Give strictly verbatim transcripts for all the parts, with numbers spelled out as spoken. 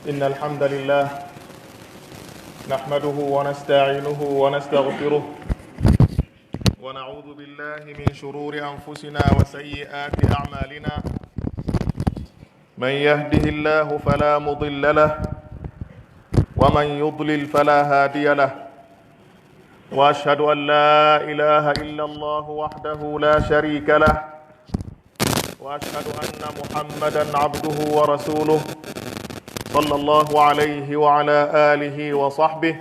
إن الحمد لله نحمده ونستعينه ونستغفره، ونعوذ بالله من شرور أنفسنا وسيئات أعمالنا. من يهده الله فلا مضل له، ومن يضلل فلا هادي له. وأشهد أن لا إله إلا الله وحده لا شريك له، وأشهد أن محمدا عبده ورسوله، صلى الله عليه وعلى آله وصحبه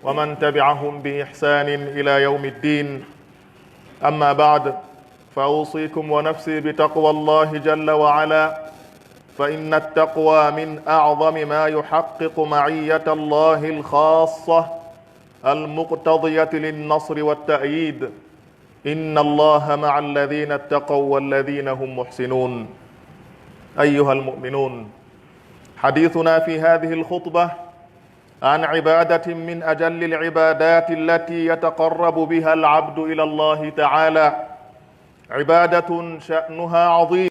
ومن تبعهم بإحسان إلى يوم الدين. أما بعد، فأوصيكم ونفسي بتقوى الله جل وعلا، فإن التقوى من أعظم ما يحقق معية الله الخاصة المقتضية للنصر والتأييد. إن الله مع الذين اتقوا والذين هم محسنون. أيها المؤمنون، حديثنا في هذه الخطبة عن عبادة من أجل العبادات التي يتقرب بها العبد إلى الله تعالى، عبادة شأنها عظيم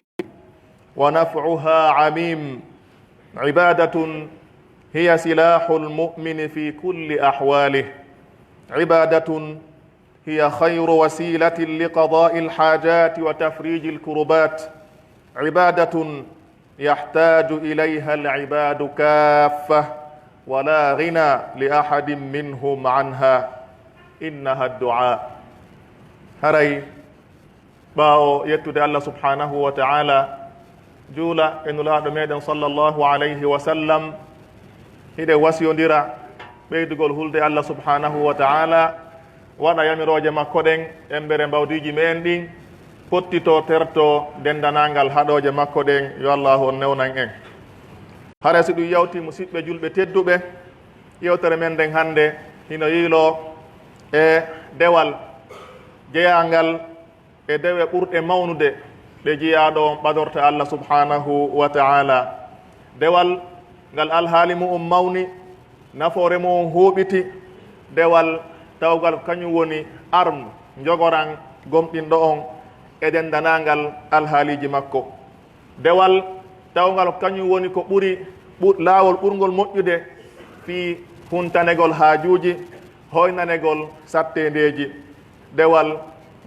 ونفعها عميم. عبادة هي سلاح المؤمن في كل أحواله. عبادة هي خير وسيلة لقضاء الحاجات وتفريج الكربات. عبادة يحتاج إليها العباد كافة، ولا غنى لأحد منهم عنها. إنها الدعاء. Haray ɓaawo yettude Allah subhanahu wa ta'ala, juula e Nulaaɗo meɗen sallallahu alayhi wa sallam, hiɗen wasiyondira ɓeydugol hulde Allah subhanahu wa ta'ala, waɗa yamirooje makko ɗen, embere mbawdiiji me'en ɗin, pottitoo tertoo dendanaangal haɗooje makko ɗen. Yo Allaahu on newnan en. Hara si ɗum yawtii, musiɓɓe julɓe tedduɓe, yewtere men nden hannde hino yiiloo e dewal jeyaangal e dewe ɓurɗe mawnude ɗe jiyaaɗo on ɓadorta Allah subhanahu wa ta'ala. Dewal ngal alhaali mu'un mawni, nafoore mu'un huuɓiti, dewal tawgal ko kañum woni arme, njogoran gomɗinɗo on e dendanaangal alhaaliiji makko. Dewal tawngal ko kañum woni ko ɓuri, ɓur-, laawol ɓurngol moƴƴude fii huntanegol haajuuji, hoynanegol satteendeeji. Dewal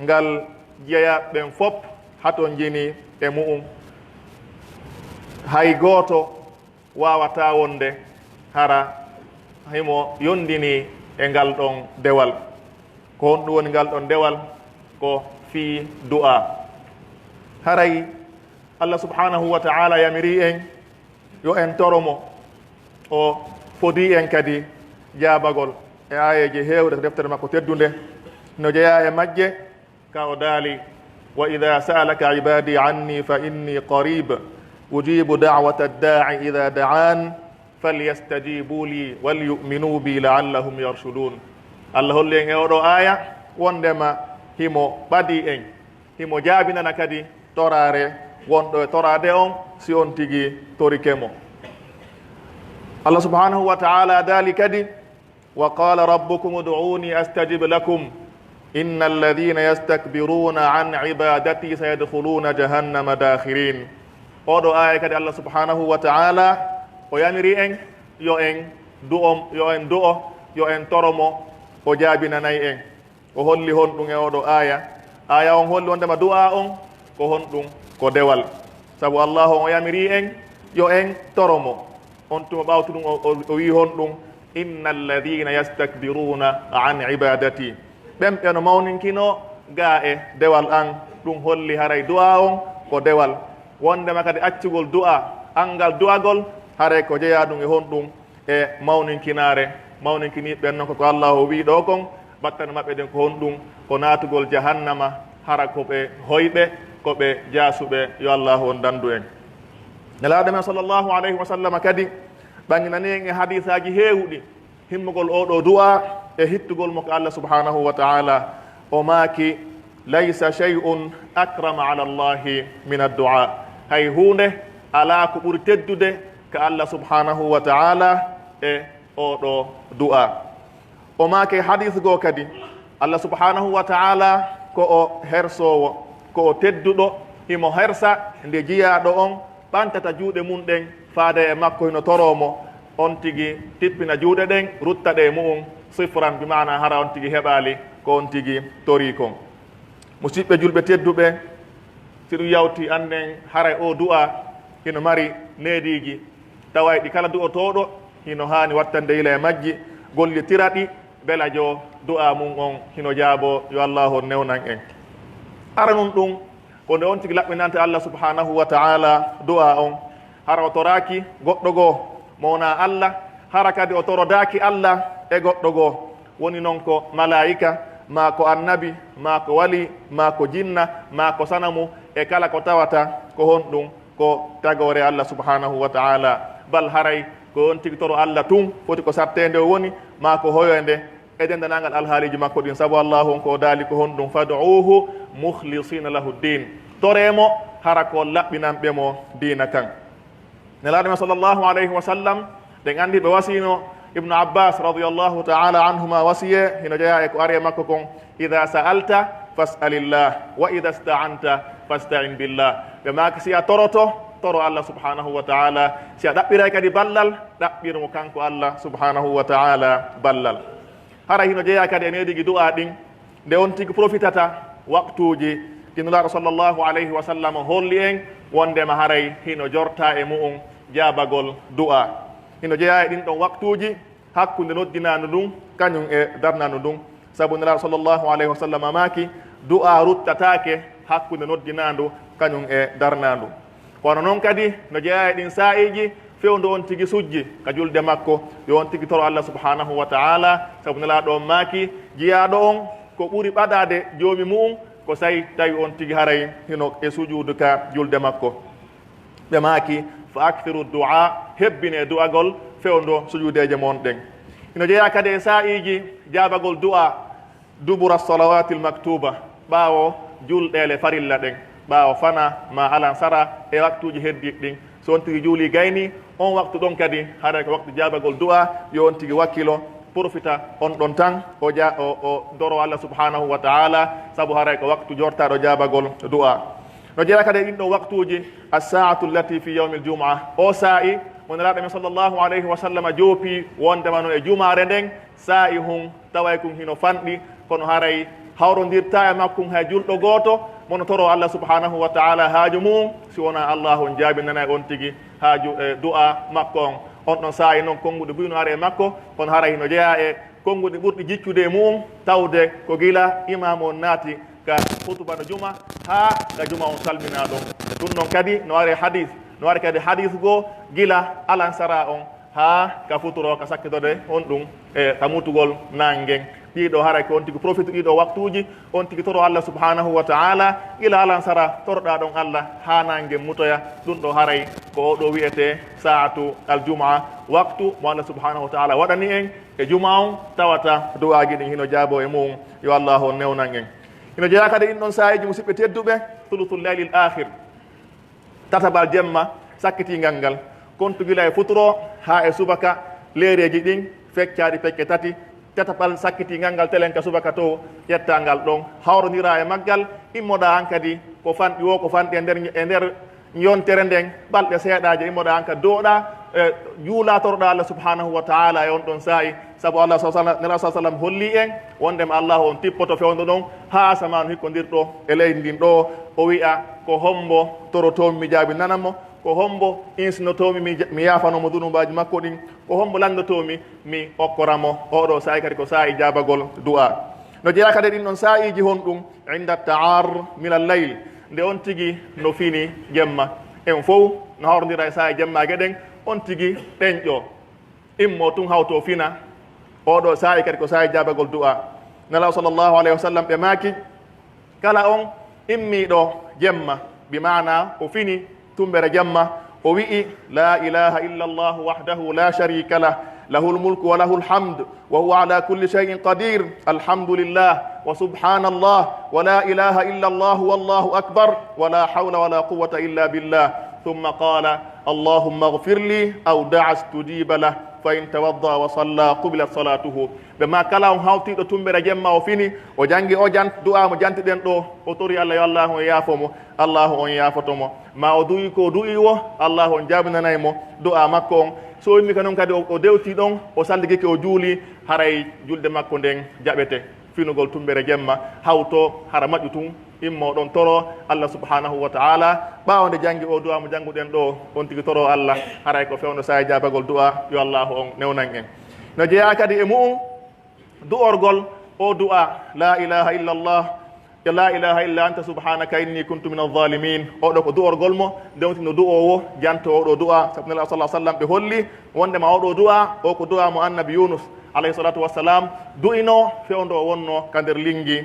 ngal jeyaaɓe ɓen fof hatonjini e mu'un. Hay gooto waawataa wonde hara himo yondini e ngal ɗon dewal. Ko honɗum woni ngal ɗon dewal? Ko fii du'aa. Haray Allah subhanahu wa ta'ala yamirii en yo en toro mo, o fodii en kadi jaabagol e aayeeje heewɗe to deftere makko teddunde, no jeyaa e majje, ka o daali: "Wa idha sa'alaka ibadi anni fa inni qarib, ujibu da'wata ad-da'i idha da'an, falyastajibu li wal yu'minu bi la'allahum yarshudun." Allah holli en e oo ɗoo aaya wondema himo ɓadii en, himo jaabinana kadi toraare wonɗo e toraade on, si on tigi torike mo. Allah subhanahu wa ta'ala daali kadi: "Wa qala rabbukum ud'uni astajib lakum, innal ladhina yastakbiruna an ibadati sayadkhuluna jahannama dakhirin." Oo ɗoo aaya kadi, Allah subhanahu wa ta'ala o yamiri en yo en du'o, yo en du'o, yo en toro mo, o jaabinanay en. O holli honɗum e oo ɗoo aaya? Aaya on holli wondema du'aa on ko honɗum? Ko dewal. Sabu Allaahu on o yamirii en yo en toro mo. On tuma ɓawto ɗum o, o, o wi'i honɗum? "Inna alladhina yastakbiruna an ibadati." Ɓen ɓe no mawninkinoo gaa e dewal an, ɗum holli haray du'aa on ko dewal. Wondema kadi accugol du'aa, anngal du'agol, haray ko jeyaa ɗum e honɗum? E mawninkinaare. Mawninkiniiɓe ɓen non ko, ko Allaahu wi'i ɗoo kon, battane maɓɓe ɗen ko honɗum? Ko naatugol jahannama, hara ko ɓe hoyɓe, ko ɓe jaasuɓe. Yo Allaahu on dandu en. Nelaaɗo men sallallahu alayhi wa sallam kadi ɓanginani en e hadiisaaji heewuɗi himmugol oo ɗoo du'a e hittugol mo ka Allah subhanahu wa ta'ala. O maaki, "Laysa shay'un akrama ala Allahi min addu'a." Hay huunde alaa ko ɓuri teddude ka Allah subhanahu wa ta'ala e oo ɗoo du'a. O maaki e hadiis goo kadi, Allah subhanahu wa ta'ala ko o hersoowo, ko o tedduɗo, himo hersa nde jiyaaɗo on ɓantata juuɗe mun ɗen faade e makko, hino toroo mo, on tigi tippina juuɗe ɗen, rutta ɗe e mu'un, sifran, bi maana hara on tigi heɓaali ko on tigi torii kon. Musiɓɓe julɓe tedduɓe, si ɗum yawti, annden haray oo du'a hino mari neediiji tawayɗi. Kala du'otooɗo hino haani wattande yila e majji, gollitira ɗi, bela jo du'a mun on hino jaaboo, yo Allaahu on newnan en. Aranun ɗum, ko nde on tigi laɓɓinanta Allah subhanahu wa ta'ala du'a on, hara o toraaki goɗɗo goo mo wonaa Allah, hara kadi o torodaaki Allah e goɗɗo goo, woni non ko malaa'ika, maa ko annabi, maa ko wali, maa ko jinna, maa ko sanamu, e kala ko tawata ko honɗum, ko tagoore Allah subhanahu wa ta'ala. Bal haray ko on tigi toro Allah tun foti ko satteende o woni, maa ko hoyoende e denndanangal alhaaliiji makko ɗin, sabu Allaahu on ko o daali ko honɗum, "Fad'uuhu mukhlisina lahu ddin." Toree mo, hara ko laɓɓinanɓe mo diina kan. Nelaaɗo men sallallahu alayhi wa sallam, ɗen anndi ɓe wasiino Ibnu Abbas radiyallahu ta'ala anhuma wasiyee, hino jeyaa e ko ari e makko kon, "Idha sa'alta fas'alillah, wa idha sta'anta fasta'in billah." Ɓe maaki, si a toroto, toro Allah subhanahu wa ta'ala. Si a ɗaɓɓiray kadi ballal, ɗaɓɓir mo kanko Allah subhanahu wa ta'ala ballal. Haray hino jeyaa kadi e needigi du'a ɗin, nde on tigi profitata waqtuuji ɗi Nulaaɗo sallallahu alayhi wa sallam holli en wondema haray hino jortaa e mu'un jaabagol du'a. Hino jeyaa e ɗin ɗon waqtuuji hakkunde noddinaandu ndun kañun e darnaandu ndun. Sabu Nulaaɗo sallallahu alayhi wa sallam maaki, du'a ruttataake hakkunde noddinaandu kañun e darnaandu. Kono non kadi no jeyaa e ɗin saa'iiji, fewndo on tigi sujji ka julde makko, yo on tigi toro Allah subhanahu wa ta'ala, sabu Nelaaɗo on maaki, jiyaaɗo on ko ɓuri ɓadaade Joomi mu'un ko say tawi on tigi haray hino e sujuudu ka julde makko. Ɓe maaki, "Fa akthiru du'a, hebbinee du'agol fewndo sujuudeeje mon ɗen." Hino jeyaa kadi e saa'iiji jaabagol du'a, dubura salawaatil maktuuba, ɓaawo julɗeele farilla ɗen, ɓaawo fana maa alansara e waktuuji heddiiɗi ɗin. So on tigi juulii gayni, on waktu ɗon kadi, haray ko waktu jaabagol du'a, yo on tigi wakkilo, profita on ɗon tan, o ja-, o, o doro Allah subhanahu wa ta'ala, sabu haray ko waktu jortaaɗo jaabagol du'a. No jeyaa kadi e ɗin ɗon waktuuji, as-sa'atu allati fi yawmil jumu'a, o saa'i mo Nelaaɗo men sallallahu alayhi wa sallam joopii wondema no e jumaare nden, saa'i hun taway kun hino fanɗi, kono haray hawrondirtaa e makkun hay julɗo gooto mo no toroo Allah subhanahu wa ta'ala haaju mu'un, si wonaa Allaahu on jaabinanay on tigi haaju e du'a makko on. On ɗon saa'i non, konnguɗi buy no ari e makko, kono haray hino jeyaa e konnguɗi ɓurɗi jiccude e mu'un, tawde ko gila imaamu on naati ka hutuba no juma, haa ka juma on salminaa ɗon. Ɗun non kadi no ari e hadis, no ari kadi hadis goo gila alansara on, haa ka futuro, ka sakkitorde on ɗun, e ka mutugol naange ngen. Ɗii ɗoo haray ko on tigi profitu ɗii ɗoo waktuuji, on tigi toro Allah subhanahu wa ta'ala, gila alansara toroɗaa ɗon Allah haa naange ngen mutoya. Ɗun ɗoo haray ko oo ɗoo wi'etee sa'atu al-jumu'a, waktu mo Allah subhanahu wa ta'ala waɗani en e juma on, tawata du'aaji ɗin hino jaaboo e mu'un. Yo Allaahu on newnan en. Hino jeyaa kadi ɗin ɗon saa'iiji, musiɓɓe tedduɓe, thuluthul laylil aakhir, tatabal jemma sakkitiingal ngal, kontu gila e futuro haa e subaka, leereeji ɗin feccaaɗi pecce tati, tatabal sakkitiingal ngal telen ka subaka to, ƴettaa ngal ɗon, hawrondiraa e maggal, immoɗaa hankadi ko fanɗi woo, ko fanɗi e nder, e nder yontere nden, ɓalɗe seeɗaaje, immoɗaa hankadi dooɗaa, e juulaa toroɗaa Allah subhanahu wa ta'ala e on ɗon saa'i, sabu Allah sa-, sa-, Nelaaɗo sa-, sallam hollii en wondema Allaahu on tippoto fewndo ɗon haa asamaanu hikkondirɗo e leydi ndin ɗoo, o wi'a, "Ko hombo torotoomi mi jaabinana mo? Ko hombo insinotoomi mi ja-, mi yaafano mo dunuubaaji makko ɗin? Ko hombo lanndotoomi mi okkora mo?" Oo ɗoo saa'i kadi ko saa'i jaabagol du'a. No jeyaa kadi e ɗin ɗon saa'iiji honɗun? Inda ta'ar min al-layl, nde on tigi no fini jemma. En fow no hawrondira e saa'i jemmaage ɗen, on tigi ɗenƴoo, immoo tun hawtoo fina. Oo ɗoo saa'i kadi ko saa'i jaabagol du'a. Nelaaɗo sallallahu alayhi wa sallam ɓe maaki, kala on immiiɗo jemma, bi maana o fini tumbere jemma, O wi'i, "La ilaha illa Allah wahdahu la sharika lah, lahul mulku wa lahul hamd, wa huwa ala kulli shay'in qadir, alhamdulillah, wa subhanallah, wa la ilaha illa Allah, wallahu akbar, wa la hawla wa la quwwata illa billah." Thumma qala, "Allahumma ighfir li," aw da'a stujiba lah, fa in tawadda wa salla qubilat salatuhu. Ɓe ma kala on hawtiiɗo tumbere jemma o fini, o jangi o jan-, du'a mo jantiɗen ɗo, o tori Allah yo Allah on yaafo mo, Allah on yaafoto mo. Ma o du'i ko du'i wo, Allah on jaabinanay mo du'a makko on. So o immike non kadi o, o dewti ɗon, o salligike o juuli, haray julde makko nden jaɓete. Finugol tumbere jemma, hawto hara maƴƴu tun, immo ɗon toro Allah subhanahu wa ta'ala. Ɓaawo nde jangi o du'a mo janguɗen ɗo, on tigi toro Allah, haray ko fewndo saa'i jaabagol du'a, yo Allah on newnan en. No jeyaa kadi e mu'un, du'orgol o du'a, "La ilaha illa Allah, ya la ilaha illa anta subhanaka inni kuntu minaz zalimin." O ɗo ko du'orgol mo, dewtino du'oowo, janto o ɗo du'a, sabu Nela sallallahu alaihi wasallam ɓe holli wonde ma o ɗo du'a, o ko du'a mo annabi Yunus alayhi salatu wassalam du'ino fewndo o wonno ka nder lingi.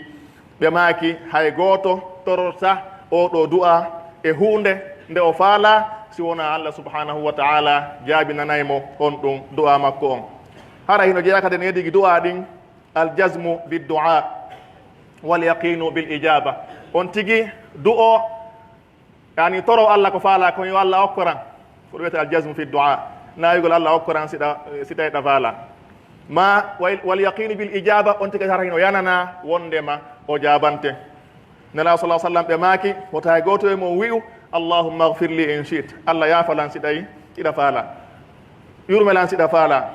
Ɓe maaki, hay gooto tororta o ɗo du'a e huunde nde o faala, si wonaa Allah subhanahu wa ta'ala jaabinanay mo on ɗum du'a makko on. Hara hino jeyaa kadi e needigi du'a ɗin, al jazmu bid du'a wal yaqinu bil ijaba. On tigi du'o, yani toro Allah ko faala kon, yo Allah okkoran. Ko ɗum wiyetee al jazmu fi du'a. Naayugol Allah okkoran si ɗa, si tawi ɗa faala. Ma wal, wal yaqinu bil ijaba, on tigi hara hino yanana wondema o jaabante. Nela sallallahu alaihi wasallam ɓe maaki, wota hay gooto e mon wi'u, "Allahumma ighfir li in shi't." Allah yaafalan si ɗawi, si ɗa faala. Yurmelan si ɗa faala.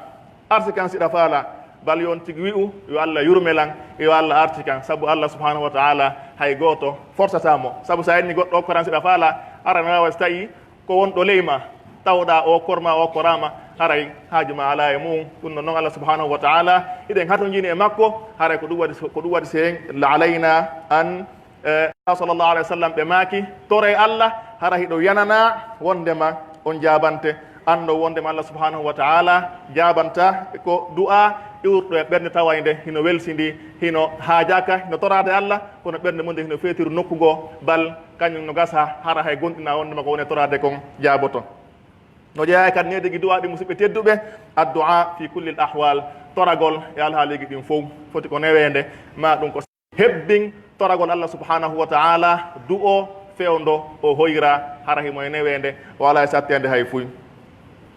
Arsikan si ɗa faala. Bal yo on tigi wi'u, "Yo Allah yurmelan, yo Allah arsikan." Sabu Allah subhanahu wa ta'ala hay gooto forsataa mo. Sabu sa inni goɗɗo okkoran si ɗa faala, aran waawa si tawi ko wonɗo ley ma, tawɗaa o okkorma, o okkoraama, haray haaju ma alaa e mu'un. Ɗum non, non Allah subhanahu wa ta'ala, hiɗen hatonjini e makko, haray ko ɗum waɗi, ko ɗum waɗi si en, la alayna an, eh, sallallahu alaihi wasallam ɓe maaki, toree Allah, hara hiɗo yanana wondema on jaabante. Anndo wondema Allah subhanahu wa ta'ala jaabanta ko du'a iwruɗo e ɓernde tawaynde hino welsindi, hino haajaaka, hino toraade Allah, kono ɓernde mun nde hino feetiri nokku goo, bal kañum no gasa hara hay gonɗina wondema ko woni e toraade kon jaaboto. No jeyaa kadi needigi du'a ɗi, musiɓɓe tedduɓe, addu'a fi kulli al ahwal, toragol e alhaaliiji ɗin fow, foti ko neweende, ma ɗum ko hebbin toragol Allah subhanahu wa ta'ala, du'o fewndo o hoyra, hara himo e neweende, o alaa e satteende hay fuy.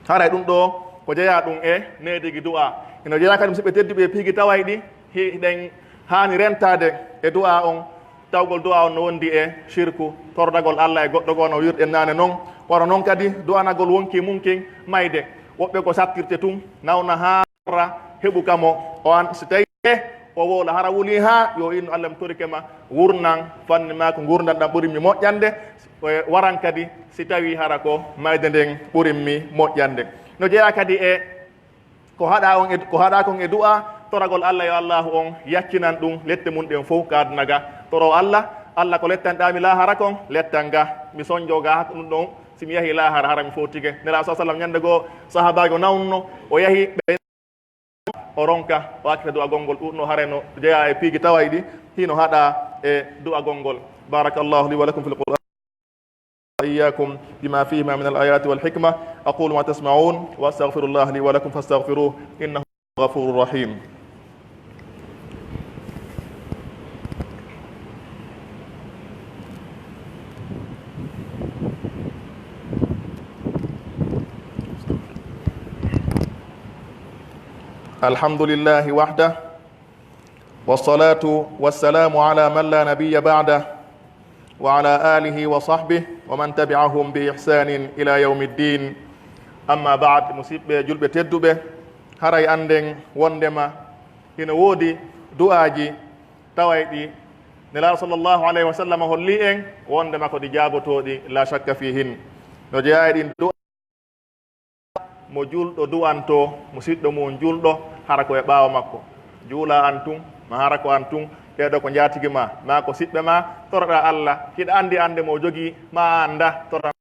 Haray ɗum ɗo ko jeyaa ɗum e needigi du'a. Hino jeyaa kadi musiɓɓe tedduɓe e piiji tawayɗi, hiɗen haani rentaade e du'a on, tawgol du'a on no wondi e shirku, tordagol Allah e goɗɗo goo no wi'irɗen naane non. Wano non kadi du'anagol wonki mun kin mayde. Woɓɓe ko sattirte tun, nawna haa heɓu kamo o an, si tawi o wowla hara wuli haa yo innu Allah mi torike ma wurnan fanni maa ko ngurndan ɗan ɓuri mi moƴƴande, e waran kadi si tawi hara ko mayde nden ɓuri mi moƴƴande. No jeyaa kadi e ko haɗa on e, ko haɗa kon e du'a, toragol Allah yo Allahu on yaccinan ɗum lette mun ɗen fow ka aduna ga. Toro Allah, Allah ko lettanɗaa mi laahara kon, lettan ga. Mi sonjo ga haka ɗum ɗon, si mi yahi laahara hara mi fowtike. Nela sallallahu alaihi wasallam ñande goo sahaabaajo nawnno, o yahi ɓe o ronka, o accita du'agol ngol ɗuɗno, haray no jeyaa e piiji tawayɗi, hino haɗa e du'agol ngol. بارك الله لي ولكم في القرآن وإياكم بما فيهما من الآيات والحكمة. أقول ما تسمعون وأستغفر الله لي ولكم فاستغفروه إنه هو الغفور الرحيم. الحمد لله وحده، والصلاة والسلام على من لا نبي بعده، وعلى آله وصحبه ومن تبعهم بإحسان إلى يوم الدين. أما بعد، musiɓɓe julɓe tedduɓe, haray annden wondema hino woodi du'aaji tawayɗi Nelaaɗo sallallahu alayhi wa sallam holli en wondema ko ɗi jaabotooɗi, la shakka fiihin. No jeyaa e ɗin du'a mo juulɗo du'antoo musiɗɗo mu'un juulɗo, hara ko e ɓaawo makko. Juulaa an tun, ma hara ko an tun, ɓee ɗoo ko njaatigi maa, maa ko siɓɓe maa, toroɗaa Alla, hiɗa anndi annde mo o jogii, ma a anndaa, toroɗaa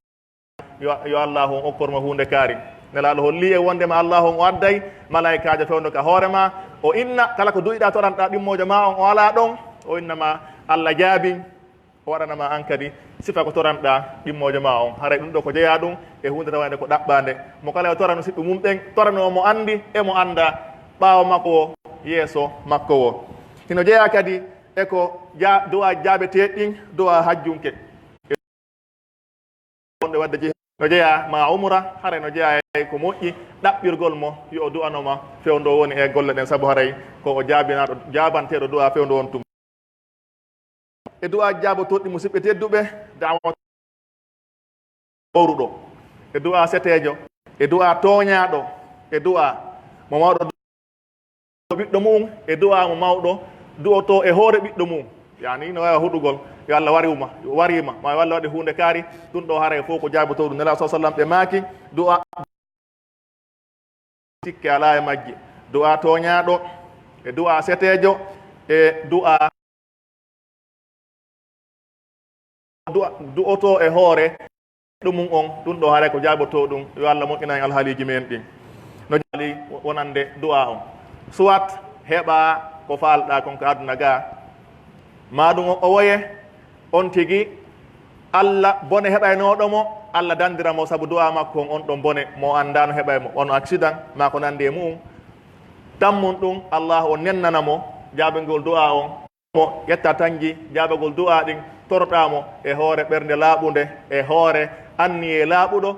yo, yo Allaahu on okkor mo huunde kaari. Nelaaɗo holli en wondema Allaahu on o adday malaa'ikaajo fewndo ka hoore maa, o inna kala ko du'iɗaa toranɗaa ɗimmoojo maa on o alaa ɗon, o inna ma Alla jaabin. O waɗana ma an kadi sifa ko toranɗaa ɗimmoojo ma on. Haray ɗum ɗoo ko jeyaa ɗum e huunde tawaande ko ɗaɓɓaande. Mo kala yo torano siɓɓe mum ɓen, toranoo mo anndi e mo anndaa, ɓaawo makko woo, yeeso makko woo. Hino jeyaa kadi e ko ja-, du'a jaabeteeɗi ɗin, du'a hajjunke. Wonde wadde je-, no jeyaa ma umra, haray no jeyaa e ko moƴƴi, ɗaɓɓirgol mo, yo o du'ano ma fewndo woni e golle ɗen, sabu haray ko o jaabinaaɗo, jaabanteeɗo du'a fewndo on tuma. E du'a jaabotooɗi, musidɓe tedduɓe, da'wa wowruɗo, e du'a seteejo, e du'a tooñaaɗo, e du'a mo mawɗo ɓiɗɗo mu'un, e du'a mo mawɗo du'oto e hoore ɓiɗɗo mu'un. Yani, no waawi huɗugol, yo Allah wariw ma, wariima, ma yo Allah waɗi huunde kaari, ɗum ɗoo haray fof ko jaabotoo ɗum. Nelaaɗo sallallahu alaihi wasallam ɓe maaki, du'a sikke alaa e majji. Du'a tooñaaɗo, e du'a seteejo, e du'a du'a, du'oto e hoore ɗum on, ɗum ɗoo haray ko jaabotoo ɗum. Yo Allah moƴƴinan en alhaaliiji men ɗin. No jaali wonande du'a on. Soit heɓa ko faalɗaa kon ka aduna ga, maa ɗum o woye on tigi, Allah bone heɓaynooɗo mo, Allah dandira mo sabu du'a makko on, on ɗon bone mo anndaa no heɓay mo, wano accident maa ko nandi e mu'un. Tammun ɗum, Allah o nennana mo jaabingol du'a on. Mo ƴetta tanji jaabagol du'a ɗin, toroɗaa mo e hoore ɓernde laaɓunde, e hoore anniyee laaɓuɗo,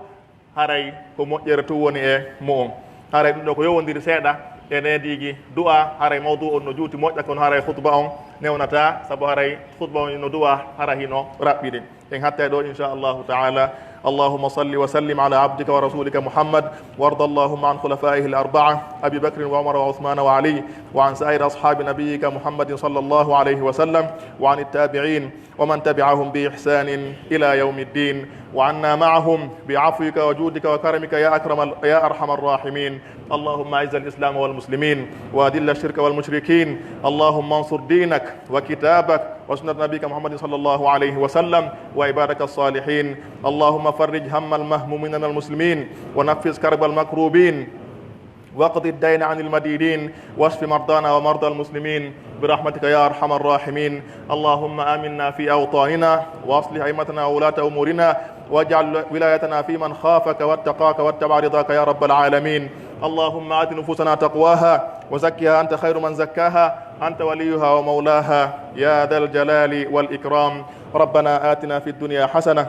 haray ko moƴƴere tun woni e mu'un. Haray ɗum ɗoo ko yowondiri seeɗa e neediiji du'a, haray mawdu on no juuti moƴƴa, kono haray khutba on newnataa, sabu haray khutba on no du'a, hara hino raɓɓiɗi. En hattay ɗoo, insha Allahu ta'ala. اللهم صل وسلم على عبدك ورسولك محمد، وارض اللهم عن خلفائه الأربعة أبي بكر وعمر وعثمان وعلي، وعن سائر أصحاب نبيك محمد صلى الله عليه وسلم، وعن التابعين ومن تبعهم بإحسان إلى يوم الدين، وعنا معهم بعفوك وجودك وكرمك يا أكرم ال-، يا أرحم الراحمين. اللهم أعز الإسلام والمسلمين، وأذل الشرك والمشركين. اللهم انصر دينك وكتابك وسنة نبيك محمد صلى الله عليه وسلم وعبادك الصالحين. اللهم فرج هم المهمومين من المسلمين، ونفس كرب المكروبين، واقض الدين عن المدينين، واشف مرضانا ومرضى المسلمين برحمتك يا أرحم الراحمين. اللهم آمنا في أوطاننا، وأصلح أئمتنا وولاة أمورنا، واجعل ولايتنا في من خافك واتقاك واتبع رضاك يا رب العالمين. اللهم آت نفوسنا تقواها وزكها أنت خير من زكاها أنت وليها ومولاها يا ذا الجلال والإكرام. ربنا آتنا في الدنيا حسنة